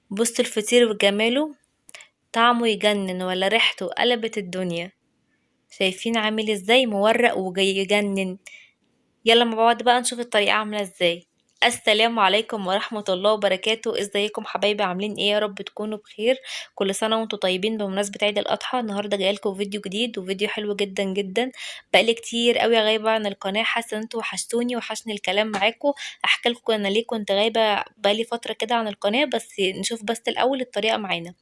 بصوا الفطير وجماله، طعمه يجنن ولا ريحته قلبت الدنيا. شايفين عامل ازاي؟ مورق وجاي يجنن. يلا مع بعض بقى نشوف الطريقة عاملة ازاي. السلام عليكم ورحمة الله وبركاته. ازيكم حبايبي، عاملين ايه؟ يا رب تكونوا بخير. كل سنة وانتم طيبين. بمناسبة عيد الأضحى النهاردة جايلكم فيديو جديد وفيديو حلو جدا جدا. بقالي كتير قوي غايبة عن القناة، حاسة ان انتوا وحشتوني، وحشني الكلام معاكم. احكي لكم انا ليه كنت غايبة بقالي فترة كده عن القناة، بس نشوف بس الاول الطريقة معانا.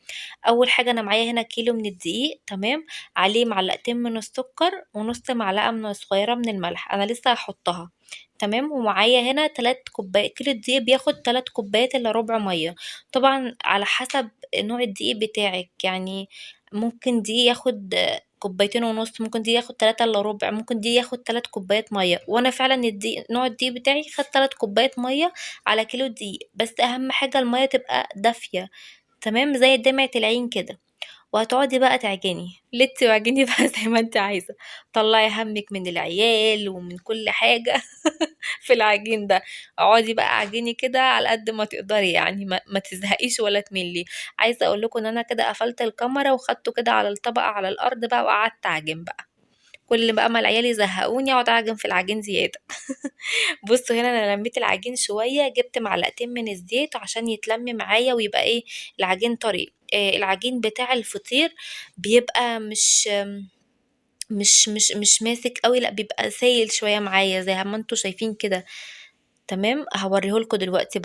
اول حاجة انا معايا هنا كيلو من الدقيق، تمام، عليه معلقتين من السكر ونص معلقة من صغيرة من الملح، انا لسه هحطها، تمام. ومعايا هنا 3 كوبايات، كيلو الدقيق بياخد 3 كوبايات الا ربع ميه، طبعا على حسب نوع الدقيق بتاعك، يعني ممكن دقيق ياخد كوبايتين ونص، ممكن دقيق ياخد 3 الا ربع، ممكن دقيق ياخد 3 كوبايات ميه. وانا فعلا نوع الدقيق بتاعي خد 3 كوبايات ميه على كيلو دقيق، بس اهم حاجه الميه تبقى دافيه، تمام، زي دمعة العين كده. وهتقعدي بقى تعجني، لتي وعجني بقى زي ما انت عايزه، طلعي همك من العيال ومن كل حاجه في العجين ده. اقعدي بقى عجيني كده على قد ما تقدري، يعني ما تزهقيش ولا تملي. عايزه اقول لكم ان انا كده قفلت الكاميرا وخدته كده على الطبقه على الارض بقى، وقعدت اعجن بقى. كل بقى ما العيال يزهقوني اقعد اعجن في العجين زياده. بصوا هنا انا لميت العجين شويه، جبت معلقتين من الزيت عشان يتلم معايا ويبقى ايه العجين طري. العجين بتاع الفطير بيبقى مش ماسك قوي، لا بيبقى سايل شويه معايا زي ما انتوا شايفين كده، تمام. هوريهولكوا دلوقتي.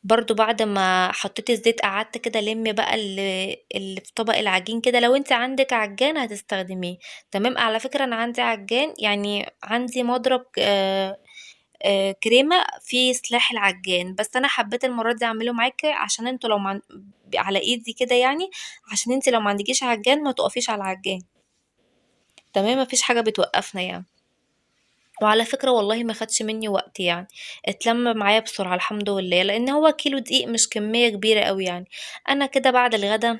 برضو بعد ما حطيت الزيت قعدت كده لم بقى اللي في طبق العجين كده. لو انت عندك عجان هتستخدميه، تمام. على فكرة انا عندي عجان، يعني عندي مضرب، كريمة في سلاح العجان، بس انا حبيت المرة دي اعمله معاكي عشان انتوا لو على ايدي كده، يعني عشان انت لو ما عندكيش عجان ما تقفيش على العجان، تمام، مفيش حاجة بتوقفنا يعني. وعلى فكرة والله ما خدش مني وقت، اتلم معايا بسرعة الحمد لله، لان هو كيلو دقيق مش كمية كبيرة قوي يعني. انا كده بعد الغدا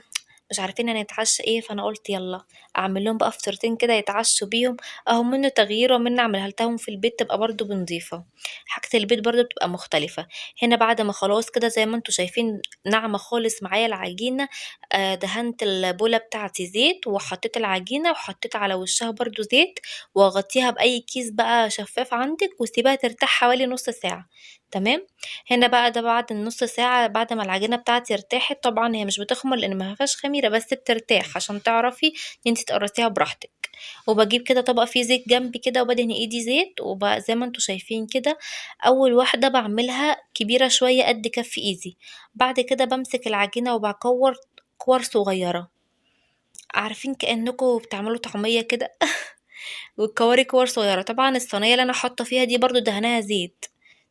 مش عارفين هنتعشى ايه، فانا قلت يلا اعمل لهم بقى فطيرتين كده يتعشوا بيهم، اهو منه تغيير ومنه اعملها لهم في البيت تبقى برضو بنظيفة، حاجة البيت برضو بتبقى مختلفة. هنا بعد ما خلاص كده زي ما انتوا شايفين ناعمة خالص معايا العجينة، دهنت البولة بتاعتي زيت وحطيت العجينة وحطيت على وشها برضو زيت، واغطيها بأي كيس بقى شفاف عندك، وسيبها ترتاح حوالي نص ساعة، تمام. هنا بقى ده بعد النص ساعة بعد ما العجينة بتاعتي ارتاحت، طبعا هي مش بتخمر لأن ما فيهاش خميرة، بس بترتاح عشان تعرفي ان انتي تقرصيها براحتك. وبجيب كده طبق فيه زيت جنبي كده وبدهن ايدي زيت، وبقى زي ما انتوا شايفين كده اول واحدة بعملها كبيرة شوية قد كف ايدي، بعد كده بمسك العجينة وبكور كور صغيرة، عارفين كأنكم بتعملوا طعمية كده وتكوري كور صغيرة. طبعا الصينية اللي انا حاطة فيها دي برضو دهناها زيت،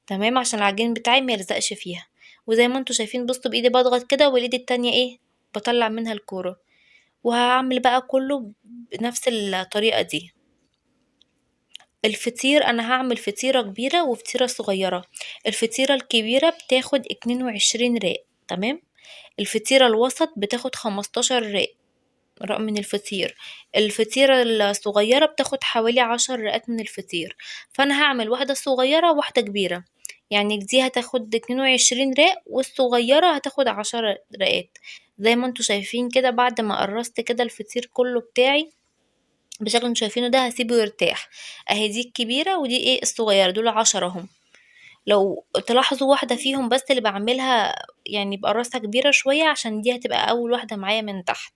تمام، عشان العجين بتاعي ما يلزقش فيها. وزي ما انتوا شايفين بصوا بايدي بضغط كده، والايد التانية ايه بطلع منها الكورة. وهعمل بقى كله بنفس الطريقة دي. الفطير انا هعمل فطيرة كبيرة وفطيرة صغيرة. الفطيرة الكبيرة بتاخد 22 راق، تمام. الفطيرة الوسط بتاخد 15 راق، رق من الفطير. الفطيرة الصغيرة بتاخد حوالي 10 رقات من الفطير. فأنا هعمل واحدة صغيرة وواحدة كبيرة، يعني دي هتاخد 22 راق والصغيرة هتاخد 10 رقات. زي ما انتوا شايفين كده بعد ما قرصت كده الفطير كله بتاعي بشكل انتوا شايفينه ده، هسيبه يرتاح. اهي دي الكبيرة ودي ايه الصغيرة، دول 10 اهم. لو تلاحظوا واحدة فيهم بس اللي بعملها بقرصها كبيرة شوية، عشان دي هتبقى أول واحدة معايا من تحت.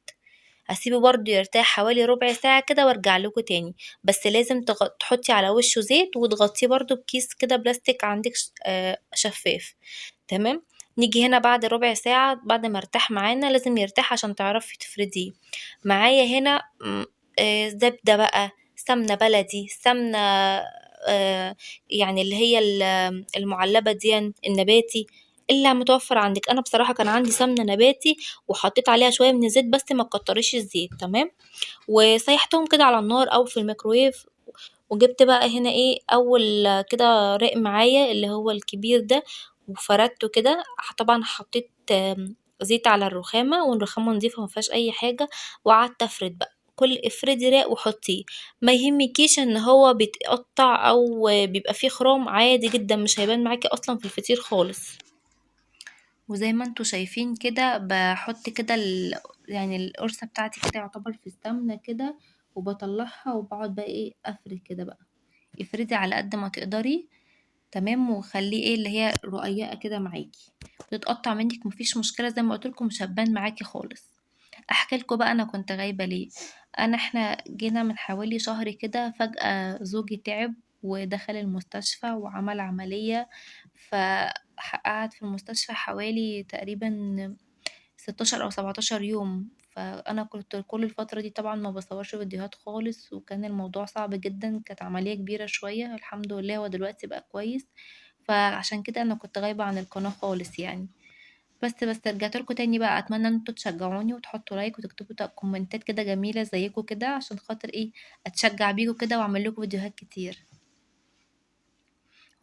هسيبه برضو يرتاح حوالي ربع ساعة كده وارجع لكم تاني، بس لازم تحطي على وشه زيت وتغطيه برضو بكيس كده بلاستيك عندك شفاف، تمام. نيجي هنا بعد ربع ساعة بعد ما ارتاح معانا، لازم يرتاح عشان تعرفي تفرديه. معايا هنا، زبدة بقى، سمنة بلدي، سمنة، اللي هي المعلبة دي النباتي اللي متوفر عندك. انا بصراحة كان عندي سمنة نباتي وحطيت عليها شوية من الزيت، بس ما تكتريش الزيت، تمام. وسيحتهم كده على النار او في الميكرويف. وجبت بقى هنا ايه اول كده رق معايا اللي هو الكبير ده، وفردته كده. طبعا حطيت، زيت على الرخامة، والرخامة نظيفة ما فيهاش اي حاجة، وقعدت افرد بقى. كل افردي راق وحطيه، ما يهمكيش ان هو بيتقطع او بيبقى فيه خرام، عادي جدا مش هيبان معاكي اصلا في الفطير خالص. وزي ما انتوا شايفين كده بحط كده يعني القرصة بتاعتي كده يعتبر في السمنة كده، وبطلعها وبقعد بقى ايه افرد كده بقى، افردي على قد ما تقدري، تمام. وخليه ايه اللي هي رقيقة كده معاكي، تتقطع منك مفيش مشكلة، زي ما قلت لكم مش هتبان معاكي خالص. احكي لكم بقى انا كنت غايبة ليه. احنا جينا من حوالي شهر كده، فجأة زوجي تعب ودخل المستشفى وعمل عملية، فقعد في المستشفى حوالي تقريبا 16 أو 17 يوم. فأنا كنت كل الفترة دي طبعا ما بصورش فيديوهات خالص، وكان الموضوع صعب جدا، كانت عملية كبيرة شوية. الحمد لله هو دلوقتي بقى كويس، فعشان كده أنا كنت غايبة عن القناة خالص يعني. بس رجعت لكم تاني بقى. اتمنى ان انتوا تشجعوني وتحطوا like وتكتبوا كومنتات كده جميله زيكم كده، عشان خاطر ايه اتشجع بيكم كده واعمل لكم فيديوهات كتير.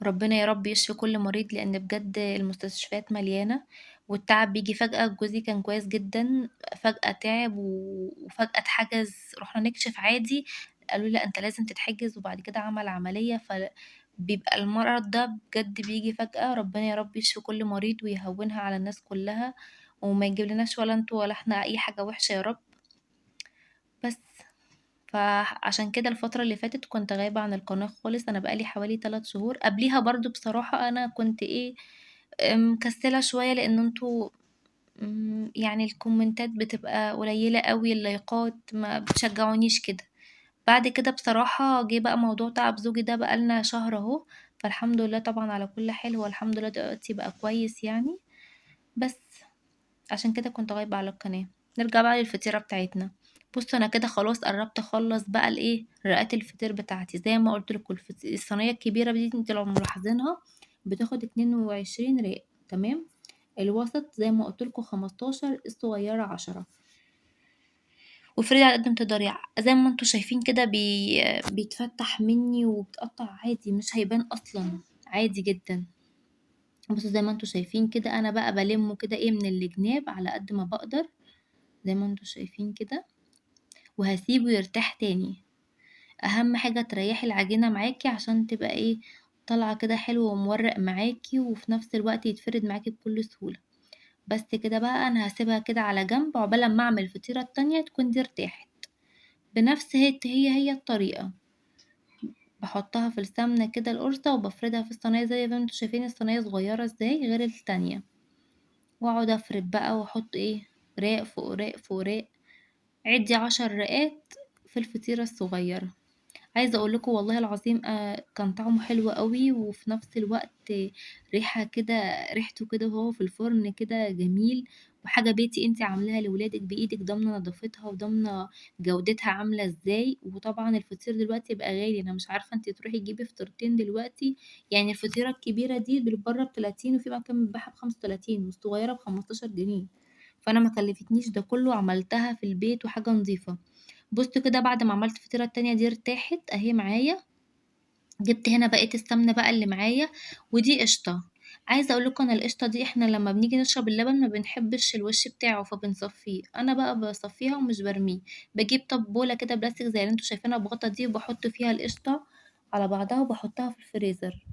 ربنا يا رب يشفي كل مريض، لان بجد المستشفيات مليانه والتعب بيجي فجاه. جوزي كان كويس جدا، فجاه تعب وفجاه اتحجز، رحنا نكشف عادي قالوا لي لا انت لازم تتحجز، وبعد كده عمل عمليه. فبيبقى المرض ده بجد بيجي فجأة. ربنا يا رب يشفي كل مريض ويهونها على الناس كلها، وما يجيب لناش ولا انتوا ولا احنا اي حاجة وحشة يا رب. بس فعشان كده الفترة اللي فاتت كنت غايبة عن القناة خالص. انا بقالي حوالي 3 شهور. قبليها برضو بصراحة انا كنت ايه مكسلة شوية، لان انتوا يعني الكومنتات بتبقى قليلة قوي، اللايكات ما بتشجعونيش كده. بعد كده بصراحة جه بقى موضوع تعب زوجي ده، بقالنا شهر اهو، فالحمد لله طبعا على كل حال، هو الحمد لله دلوقتي بقى كويس يعني. بس عشان كده كنت غايبة على القناة. نرجع بقى للفطيرة بتاعتنا. بصوا انا كده خلاص قربت اخلص بقى الايه رقات الفطير بتاعتي. زي ما قلت لكم الصينية الكبيرة دي انتوا لو ملاحظينها بتاخد 22 رق، تمام. الوسط زي ما قلت لكم 15، الصغيرة 10. وافردي على قد ما تقدري. زي ما انتوا شايفين كده بيتفتح مني وبتقطع عادي، مش هيبان اصلا، عادي جدا. بصوا زي ما انتوا شايفين كده انا بقى بلمه كده ايه من الجناب على قد ما بقدر، زي ما انتوا شايفين كده، وهسيبه يرتاح تاني. اهم حاجة تريحي العجينة معاكي عشان تبقى ايه طالعة كده حلوة ومورق معاكي، وفي نفس الوقت يتفرد معاكي بكل سهولة. بس كده بقى انا هسيبها كده على جنب عقبال ما اعمل الفطيرة التانية تكون دي ارتاحت. بنفس هي الطريقة، بحطها في السمنة كده القرصة وبفردها في الصينية زي ما انتوا شايفين الصينية صغيرة ازاي غير التانية، واقعد افرد بقى واحط ايه راق فوق راق فوق راق، عدي 10 رقات في الفطيرة الصغيرة. عايزة اقول لكم والله العظيم كان طعمه حلو قوي، وفي نفس الوقت ريحة كده، ريحته كده وهو في الفرن كده جميل، وحاجة بيتي انت عاملاها لولادك بايدك، ضامنة نظافتها وضامنة جودتها عاملة ازاي. وطبعا الفطير دلوقتي بقى غالي، انا مش عارفة انت تروحي تجيبي فطيرتين دلوقتي، يعني الفطيرة الكبيرة دي بره بتلاتين، وفي مكان بيتباعها بخمسة وتلاتين، والصغيرة بخمستاشر جنيه. فانا ما كلفتنيش ده كله، عملتها في البيت وحاجة نظيفة. بصوا كده بعد ما عملت الفطيرة التانية دي ارتاحت اهي معايا. جبت هنا بقية السمنة بقى اللي معايا، ودي قشطة. عايزة اقول لكم ان القشطة دي احنا لما بنيجي نشرب اللبن ما بنحبش الوش بتاعه فبنصفيه، انا بقى بصفيها ومش برميه. بجيب طبولة كده بلاستيك زي اللي انتوا شايفينها بغطا دي، وبحط فيها القشطة على بعضها وبحطها في الفريزر.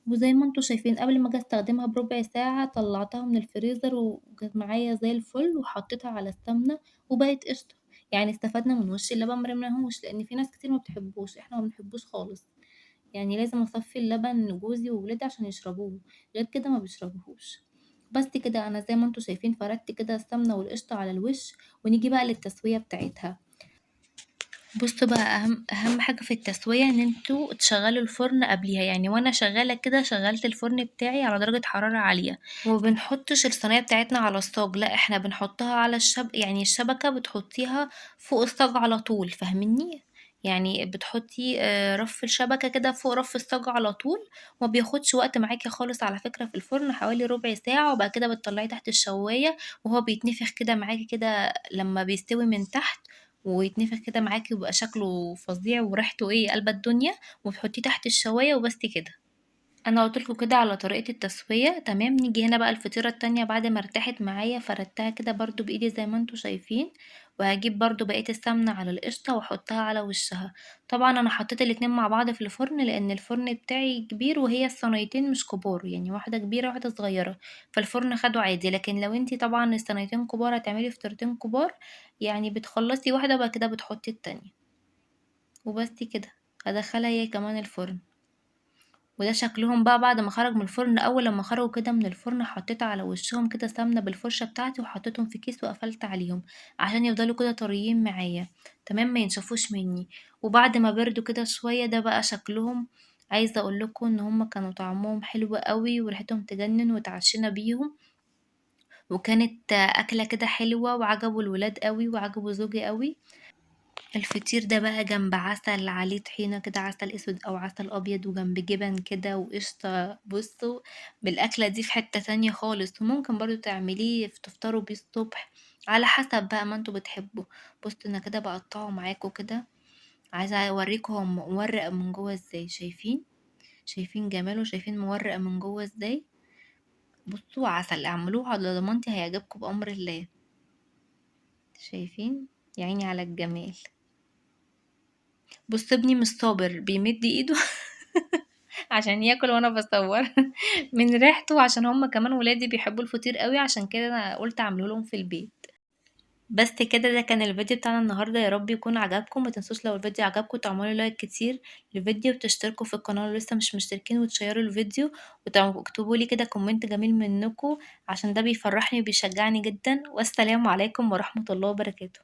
وزي ما انتوا شايفين قبل ما اجي استخدمها بربع ساعة طلعتها من الفريزر وكانت معايا زي الفل، وحطيتها على السمنة وبقت قشطة. يعني استفدنا من وش اللبن ما رميناهوش، لان في ناس كتير ما بتحبوش، احنا ما بنحبوش خالص. يعني لازم اصفي اللبن لجوزي وولادي عشان يشربوه، غير كده ما بيشربوهوش. بس كده انا زي ما انتوا شايفين فردت كده السمنه والقشطه على الوش. ونيجي بقى للتسويه بتاعتها. بصوا بقى اهم حاجه في التسويه ان انتوا تشغلوا الفرن قبليها، يعني وانا شغاله كده شغلت الفرن بتاعي على درجه حراره عاليه، وما بنحطش الصينيه بتاعتنا على الصاج، لا احنا بنحطها على يعني الشبكه بتحطيها فوق الصاج على طول، فاهميني؟ يعني بتحطي رف الشبكه كده فوق رف الصاج على طول، وما بياخدش وقت معاكي خالص على فكره في الفرن، حوالي ربع ساعه، وبعد كده بتطلعيه تحت الشوايه وهو بيتنفخ كده معاكي كده لما بيستوي من تحت ويتنفخ كده معاكي، ويبقى شكله فظيع وريحته ايه قلبه الدنيا، وتحطيه تحت الشوايه وبس كده. انا قلت لكم كده على طريقه التسوية. تمام، نيجي هنا بقى الفطيره التانية بعد ما ارتاحت معايا فردتها كده برضو بايدي زي ما انتم شايفين، وهجيب برضو بقية السمنة على القشطه واحطها على وشها. طبعا انا حطيت الاتنين مع بعض في الفرن لان الفرن بتاعي كبير وهي الصينيتين مش كبار، يعني واحدة كبيرة واحدة صغيرة، فالفرن خده عادي. لكن لو انتي طبعا الصينيتين كبار هتعملي فطيرتين كبار، يعني بتخلصي واحدة وبعد كده بتحطي التانية وبس كده. هدخلها هي كمان الفرن. وده شكلهم بقى بعد ما خرج من الفرن. اول لما خرجوا كده من الفرن حطيت على وشهم كده سمنه بالفرشه بتاعتي وحطيتهم في كيس وقفلت عليهم عشان يفضلوا كده طريين معايا. تمام، ما ينشفوش مني. وبعد ما بردوا كده شوية ده بقى شكلهم. عايزه اقول لكم ان هم كانوا طعمهم حلو قوي وريحتهم تجنن، وتعشينا بيهم، وكانت اكله كده حلوة وعجبوا الولاد قوي وعجبوا زوجي قوي. الفطير ده بقى جنب عسل عليه طحينة كده، عسل اسود او عسل ابيض، وجنب جبن كده وقشطة. بصوا بالاكلة دي في حتة تانية خالص. وممكن برضو تعمليه تفطروا بيه الصبح على حسب بقى ما انتوا بتحبوا. بصوا انا كده بقطعه معاكم كده، عايزة اوريكم هو مورق من جوه ازاي. شايفين جماله، شايفين مورق من جوه ازاي. بصوا عسل، اعملوه على ضمانتي هيعجبكم بأمر الله. شايفين يا عيني على الجمال. بص ابني مش صابر بيمد ايده عشان ياكل وانا بصور من ريحته، عشان هم كمان ولادي بيحبوا الفطير قوي، عشان كده انا قلت اعمله لهم في البيت. بس كده ده كان الفيديو بتاعنا النهارده، يا رب يكون عجبكم. ما تنسوش لو الفيديو عجبكم تعملوا like كتير للفيديو، وتشتركوا في القناة لو لسه مش مشتركين، وتشيروا الفيديو، وتكتبوا لي كده comment جميل منكم عشان ده بيفرحني وبيشجعني جدا. والسلام عليكم ورحمة الله وبركاته.